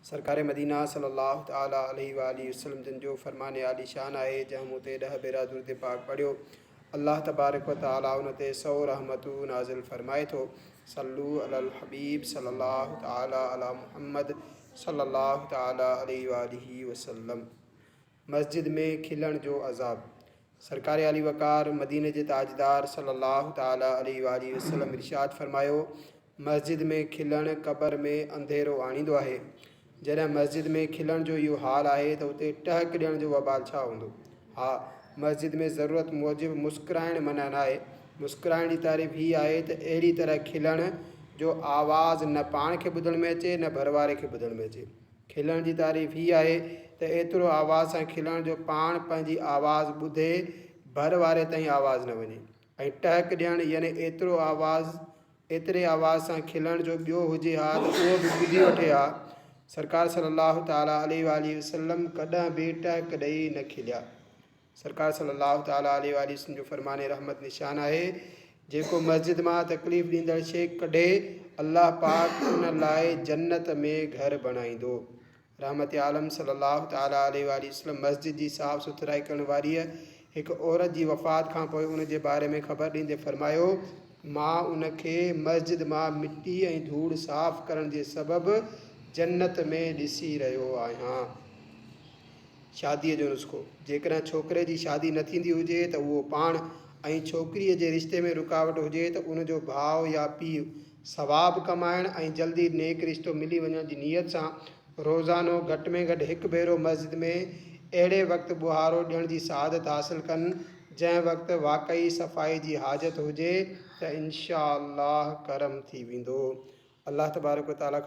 سرڪار مدينه صلّي الله تعالٰي عليه واٰله وسلّم جن جو فرمان عالي شان آهي، جنهن مون تي ڏهه ڀيرا درود پاڪ پڙهيو، الله تبارڪ و تعالٰي ان تي سئو رحمتون نازل فرمائي ٿو. صلّو علي الحبيب صلّي الله تعالٰي علي محمّد صلّي الله تعالٰي عليه واٰله وسلّم. مسجد ۾ کلڻ جو عذاب. سرڪار عالي وقار، مديني جي تاجدار صلّي الله تعالٰي عليه واٰله وسلّم ارشاد فرمايو، مسجد ۾ کلڻ قبر ۾ انڌيرو آڻيندو آهي. جڏهن مسجد ۾ کلڻ جو اهو حال آهي ته اتي ٽهڪ ڏيڻ جو وبال ڇا هوندو؟ ها، مسجد ۾ ضرورت موجب مسڪرائڻ منع ناهي. مسڪرائڻ جي تعريف هي آهي ته اهڙي طرح کلڻ جو آواز نه پاڻ کي ٻڌڻ ۾ اچي نه ڀرواري کي ٻڌڻ ۾ اچي. کلڻ جي تعريف هي آهي ته ايترو آواز سان کلڻ جو پاڻ پنهنجي آواز ٻڌي ڀر واري تائين آواز نه وڃي ۽ ٽهڪ ڏيڻ يعني ايترو آواز ايتري آواز سان کلڻ جو ٻيو هجي ها ته اهو به ٻڌي وٺي ها. سرڪار صلي الله تعالٰي عليه واٰله وسلم ڪڏهن به ٽهڪ ڏئي نه کليا. سرڪار صلي الله تعالٰي عليه واٰله وسلم جو فرمان رحمت نشان آهي، جيڪو مسجد مان تڪليف ڏيندڙ شيء ڪڍي، الله پاڪ ان لاء جنت ۾ گهر بڻائيندو. رحمت عالم صلي الله تعالٰي عليه واٰله وسلم مسجد جي صاف سٿرائي ڪرڻ واريء هڪ عورت جي وفات کان پوء ان جي باري ۾ خبر ڏيندي فرمايو، مان ان کي مسجد مان مٽي ۽ ڌوڙ صاف ڪرڻ جي سبب جنت ۾ ڏسي رهيو آهيان. شاديء جو نسخو، جيڪڏهن ڇوڪري جي شادي نه ٿيندي هجي ته اهو پاڻ ۽ ڇوڪريء جي رشتي ۾ رڪاوٽ هجي ته ان جو ڀاء يا پيء ثواب ڪمائڻ ۽ جلدي نيڪ رشتو ملي وڃڻ جي نيت سان روزانو گهٽ ۾ گهٽ هڪ ڀيرو مسجد ۾ اهڙي وقت ٻهارو ڏيڻ جي سعادت حاصل ڪن جنهن وقت واقعي صفائي جي حاجت هجي ته انشاء الله ڪرم ٿي ويندو. الله تبارڪ و تعاليٰ.